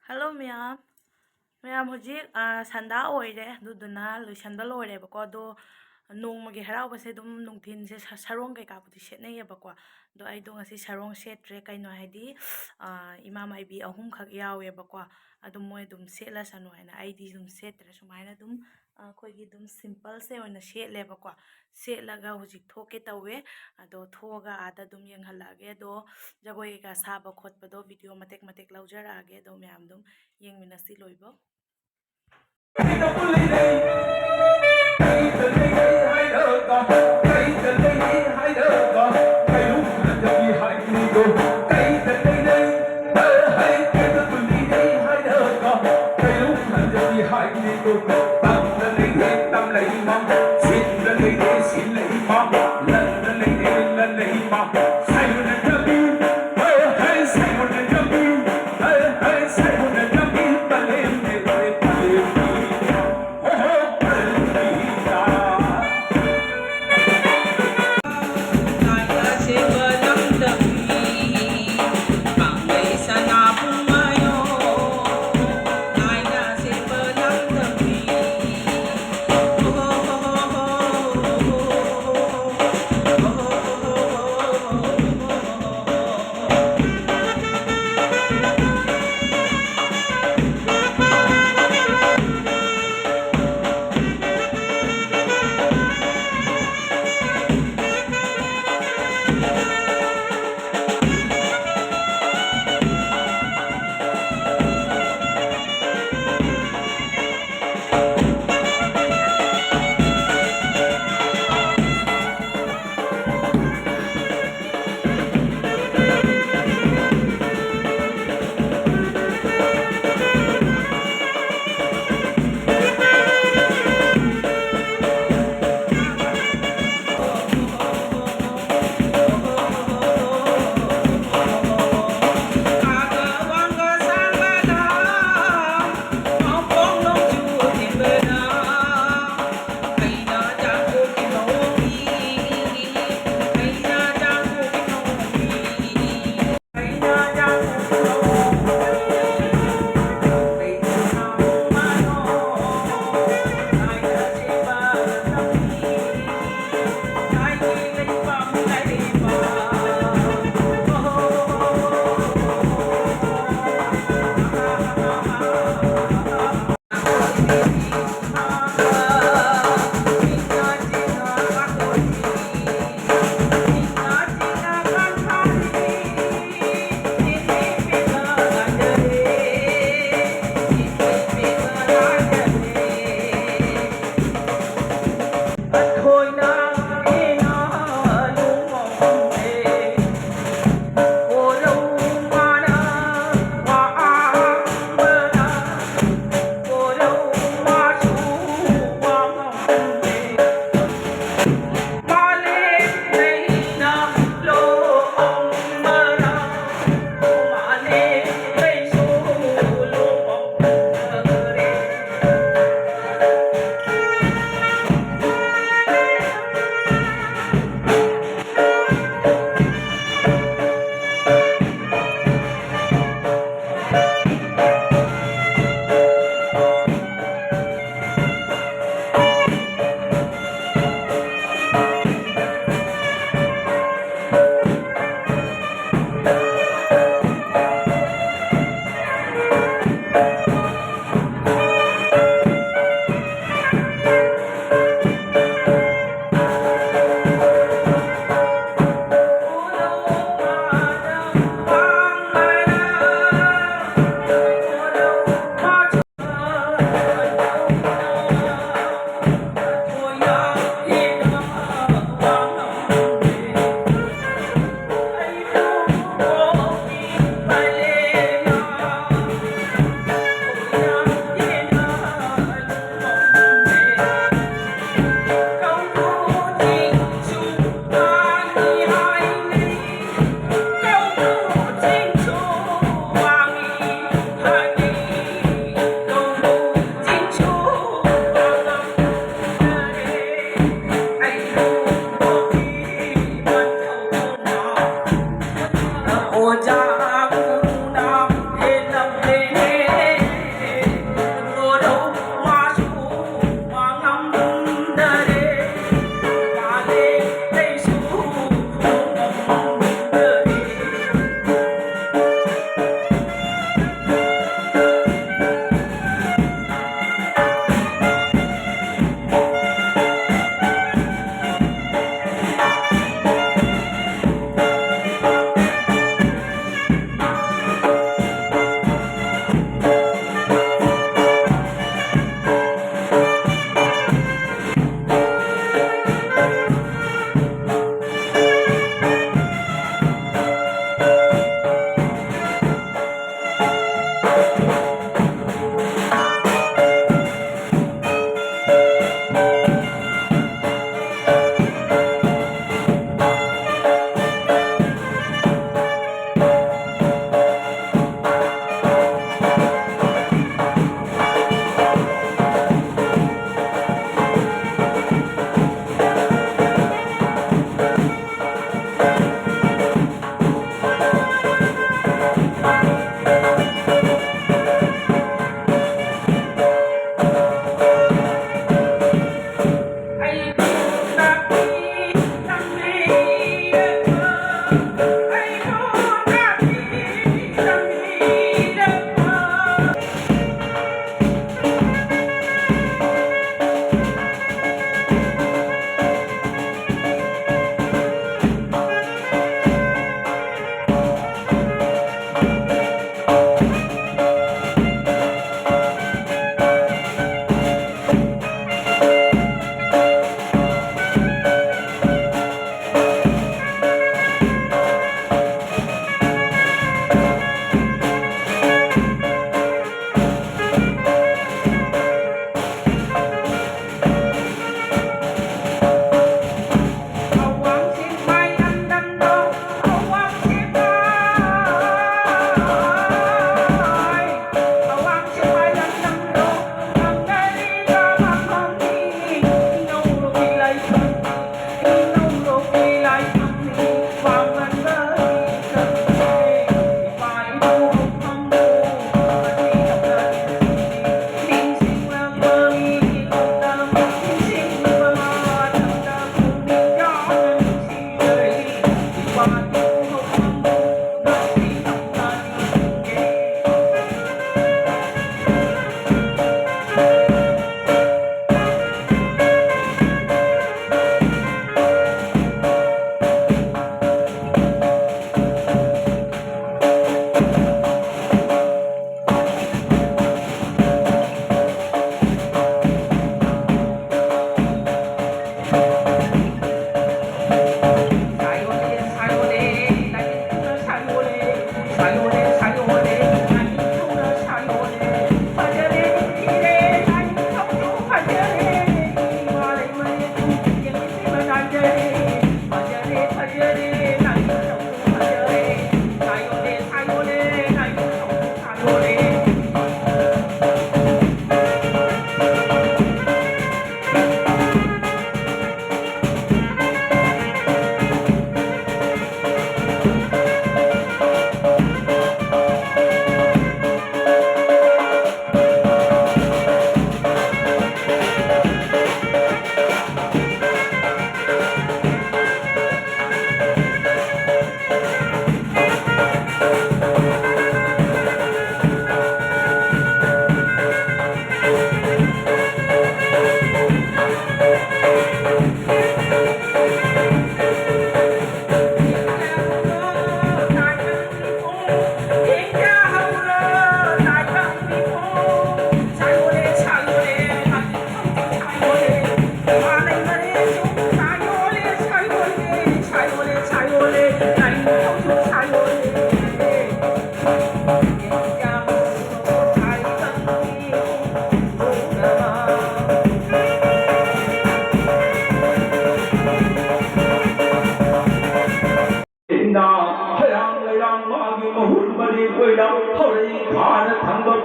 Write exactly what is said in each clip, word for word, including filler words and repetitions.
Hello ꯃꯌꯥꯝ꯫ ꯃꯌꯥꯝ ꯍꯧꯖꯤꯛ, ꯑ, ꯁꯟꯗꯥ ꯑꯣꯏꯔꯦ, ꯑꯗꯨꯗꯨꯅ ꯂꯣꯏꯁꯟꯕ ꯂꯣꯏꯔꯦꯕꯀꯣ꯫ ꯑꯗꯣ ꯅꯣꯡꯃꯒꯤ ꯍꯔꯥꯎꯕꯁꯦ ꯑꯗꯨꯝ ꯅꯨꯡꯊꯤꯟꯁꯦ ꯁ-, ꯁꯔꯣꯡ ꯀꯩꯀꯥꯕꯨꯗꯤ ꯁꯦꯠꯅꯩꯌꯦꯕꯀꯣ꯫ ꯑꯗꯣ ꯑꯩꯗꯣ ꯉꯁꯤ ꯁꯔꯣꯡ ꯁꯦꯠꯇ꯭ꯔꯦ꯫ ꯀꯩꯅꯣ ꯍꯥꯏꯗꯤ, ꯑ, ꯏꯃꯥ ꯃꯥꯏꯕꯤ ꯑꯍꯨꯝꯈꯛ ꯌꯥꯎꯋꯦꯕꯀꯣ꯫ ꯑꯗꯨꯝ ꯃꯣꯏ ꯑꯗꯨꯝ ꯁꯦꯠꯂꯁꯅꯨ ꯍꯥꯏꯅ ꯑꯩꯗꯤ ꯑꯗꯨꯝ ꯁꯦꯠꯇ꯭ꯔꯦ꯫ ꯁꯨꯃꯥꯏꯅ ꯑꯗꯨꯝ, ꯑ, ꯑꯩꯈꯣꯏꯒꯤ ꯑꯗꯨꯝ ꯁꯤꯝꯄꯜꯁꯦ ꯑꯣꯏꯅ ꯁꯦꯠꯂꯦꯕꯀꯣ꯫ ꯁꯦꯠꯂꯒ ꯍꯧꯖꯤꯛ ꯊꯣꯛꯀꯦ ꯇꯧꯋꯦ꯫ ꯑꯗꯣ ꯊꯣꯛꯑꯒ ꯑꯥꯗ ꯑꯗꯨꯝ ꯌꯦꯡꯍꯜꯂꯛꯑꯒꯦ꯫ ꯑꯗꯣ ꯖꯒꯣꯏ ꯀꯩꯀꯥ ꯁꯥꯕ ꯈꯣꯠꯄꯗꯣ ꯚꯤꯗꯤꯑꯣ ꯃꯇꯦꯛ ꯃꯇꯦꯛ ꯂꯧꯖꯔꯛꯑꯒꯦ꯫ ꯑꯗꯣ ꯃꯌꯥꯝ ꯑꯗꯨꯝ ꯌꯦꯡꯃꯤꯟꯅꯁꯤ ꯂꯣꯏꯕꯧ꯫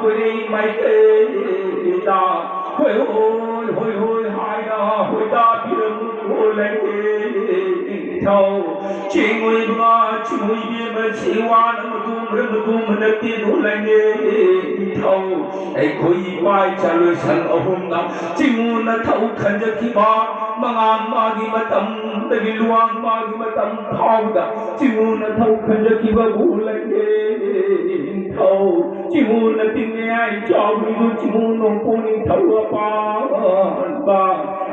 ꯑꯩꯈꯣꯏ ꯃꯥꯏꯀꯩꯗ ꯍꯣꯏ ꯍꯣꯏ ꯍꯣꯏ ꯍꯣꯏ ꯍꯥꯏꯅ ꯍꯣꯏꯗꯥꯕꯤꯔꯝꯃꯨꯀꯣ ꯂꯥꯏꯅꯤꯡꯊꯧ꯫ ꯆꯤꯡꯑꯣꯏꯕ ꯆꯤꯡꯑꯣꯏꯕꯤ ꯑꯃ ꯁꯤꯋꯥꯅ ꯃꯇꯨꯝ ꯃꯇꯨꯝ ꯅꯠꯇꯦꯗꯣ ꯂꯥꯏꯅꯤꯡꯊꯧ꯫ ꯑꯩꯈꯣꯏ ꯏꯄꯥ ꯏꯆꯥ ꯂꯣꯏꯁꯪ ꯑꯍꯨꯝꯅ ꯆꯤꯡꯉꯨꯅ ꯊꯧ ꯈꯟꯖꯈꯤꯕ ꯃꯉꯥꯡ ꯃꯥꯒꯤ ꯃꯇꯝꯗꯒꯤ ꯂꯨꯋꯥꯡ ꯃꯥꯒꯤ ꯃꯇꯝ ꯐꯥꯎꯕꯗ ꯆꯤꯡꯉꯨꯅ ꯊꯧ ꯈꯟꯖꯈꯤꯕꯕꯨ ꯂꯥꯏꯅꯤꯡꯊꯧ꯫ ꯆꯤꯡꯉꯨꯅ ꯇꯤꯡꯉꯦ ꯍꯥꯏ ꯆꯥꯎꯔꯤꯗꯨ ꯆꯤꯡꯉꯨ ꯅꯣꯡꯄꯣꯛ ꯅꯤꯡꯊꯧ ꯑꯄꯥꯟꯕ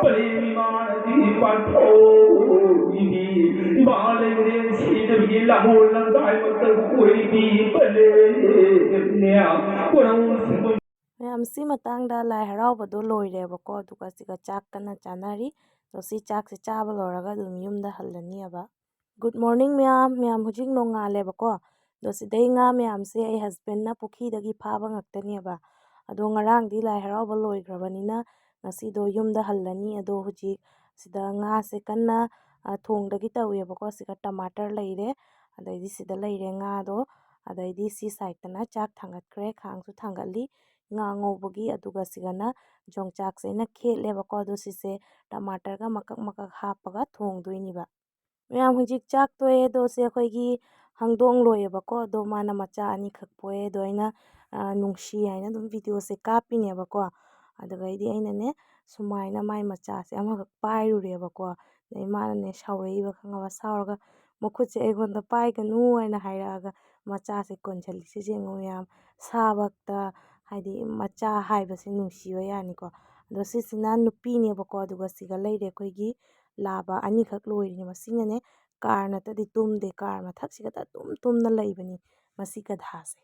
ꯄꯔꯦꯡ ꯏꯃꯥꯅꯗꯤ ꯄꯥꯟꯊꯧ ꯏꯕꯤ ꯏꯃꯥ ꯂꯩꯔꯦꯟ ꯁꯤꯗꯕꯤ ꯂꯥꯃꯣꯟ ꯂꯝꯗꯥꯏꯃꯛꯇ ꯑꯣꯏꯕꯤ ꯄꯔꯦꯡꯅꯦ ꯀꯣꯔꯧ ꯁꯤꯡꯕ꯫ ꯃꯌꯥꯝꯁꯤ ꯃꯇꯥꯡꯗ ꯂꯥꯏ ꯍꯔꯥꯎꯕꯗꯣ ꯂꯣꯏꯔꯦꯕꯀꯣ, ꯑꯗꯨꯒ ꯁꯤꯒ ꯆꯥꯛ ꯀꯟꯅ ꯆꯥꯅꯔꯤ꯫ ꯑꯗꯣ ꯁꯤ ꯆꯥꯛꯁꯦ ꯆꯥꯕ ꯂꯣꯏꯔꯒ ꯑꯗꯨꯝ ꯌꯨꯝꯗ ꯍꯜꯂꯅꯤꯕ꯫ Good morning ꯃꯌꯥꯝ꯫ ꯃꯌꯥꯝ ꯍꯧꯖꯤꯛ ꯅꯣꯡꯉꯥꯜꯂꯦꯕꯀꯣ꯫ ꯑꯗꯣ ꯁꯤꯗꯩ ꯉꯥ ꯃꯌꯥꯝꯁꯦ ꯑꯩ husbandꯅ ꯄꯨꯈ꯭ꯔꯤꯗꯒꯤ ꯐꯥꯕ ꯉꯥꯛꯇꯅꯦꯕ꯫ ꯑꯗꯣ ꯉꯔꯥꯡꯗꯤ ꯂꯥꯏ ꯍꯔꯥꯎꯕ ꯂꯣꯏꯈ꯭ꯔꯕꯅꯤꯅ ꯉꯁꯤꯗꯣ ꯌꯨꯝꯗ ꯍꯜꯂꯅꯤ꯫ ꯑꯗꯣ ꯍꯧꯖꯤꯛ ꯁꯤꯗ ꯉꯥꯁꯦ ꯀꯟꯅ, ꯑ, ꯊꯣꯡꯗꯒꯤ ꯇꯧꯋꯦꯕꯀꯣ꯫ ꯁꯤꯒ ꯇꯃꯥꯇꯔ ꯂꯩꯔꯦ, ꯑꯗꯩꯗꯤ ꯁꯤꯗ ꯂꯩꯔꯦ ꯉꯥꯗꯣ, ꯑꯗꯩꯗꯤ ꯁꯤ sideꯇꯅ ꯆꯥꯛ ꯊꯥꯡꯒꯠꯈ꯭ꯔꯦ, ꯈꯥꯡꯁꯨ ꯊꯥꯡꯒꯠꯂꯤ ꯉꯥ ꯉꯧꯕꯒꯤ꯫ ꯑꯗꯨꯒ ꯁꯤꯒꯅ ꯌꯣꯡꯆꯥꯛꯁꯦ ꯑꯩꯅ ꯈꯦꯠꯂꯦꯕꯀꯣ꯫ ꯑꯗꯣ ꯁꯤꯁꯦ ꯇꯃꯥꯇꯔꯒ ꯃꯀꯛ ꯃꯀꯛ ꯍꯥꯞꯄꯒ ꯊꯣꯡꯗꯣꯏꯅꯦꯕ꯫ ꯃꯌꯥꯝ ꯍꯧꯖꯤꯛ ꯆꯥꯛ ꯇꯣꯛꯑꯦ꯫ ꯑꯗꯣ ꯁꯦ ꯑꯩꯈꯣꯏꯒꯤ ꯍꯪꯗꯣꯡ ꯂꯣꯏꯌꯦꯕꯀꯣ꯫ ꯑꯗꯣ ꯃꯥꯅ ꯃꯆꯥ ꯑꯅꯤꯈꯛ ꯄꯣꯛꯑꯦ꯫ ꯑꯗꯣ ꯑꯩꯅ, ꯑ, ꯅꯨꯡꯁꯤ ꯍꯥꯏꯅ ꯑꯗꯨꯝ videoꯁꯦ ꯀꯥꯞꯄꯤꯅꯦꯕꯀꯣ꯫ ꯑꯗꯨꯒꯩꯗꯤ ꯑꯩꯅꯅꯦ ꯁꯨꯃꯥꯏꯅ ꯃꯥꯏ ꯃꯆꯥꯁꯦ ꯑꯃꯈꯛ ꯄꯥꯏꯔꯨꯔꯦꯕꯀꯣ꯫ ꯑꯗꯩ ꯃꯥꯅꯅꯦ ꯁꯥꯎꯔꯛꯏꯕ ꯈꯪꯉꯕ, ꯁꯥꯎꯔꯒ ꯃꯈꯨꯠꯁꯦ ꯑꯩꯉꯣꯟꯗ ꯄꯥꯏꯒꯅꯨ ꯍꯥꯏꯅ ꯍꯥꯏꯔꯛꯑꯒ ꯃꯆꯥꯁꯦ ꯀꯣꯟꯁꯤꯜꯂꯤꯁꯦ ꯌꯦꯡꯉꯨ ꯃꯌꯥꯝ꯫ ꯁꯥꯕꯛꯇ ꯍꯥꯏꯗꯤ ꯃꯆꯥ ꯍꯥꯏꯕꯁꯦ ꯅꯨꯡꯁꯤꯕ ꯌꯥꯅꯤꯀꯣ꯫ ꯑꯗꯣ ꯁꯤꯁꯤꯅ ꯅꯨꯄꯤꯅꯦꯕꯀꯣ, ꯑꯗꯨꯒ ꯁꯤꯒ ꯂꯩꯔꯦ ꯑꯩꯈꯣꯏꯒꯤ ꯂꯥꯕ ꯑꯅꯤꯈꯛ ꯂꯣꯏꯔꯤꯅꯦ꯫ ꯃꯁꯤꯅꯅꯦ ꯀꯥꯔ ꯅꯠꯇꯗꯤ ꯇꯨꯝꯗꯦ, ꯀꯥꯔ ꯃꯊꯛꯁꯤꯒꯗ ꯑꯗꯨꯝ ꯇꯨꯝꯅ ꯂꯩꯕꯅꯤ ꯃꯁꯤ ꯒꯙꯥꯁꯦ꯫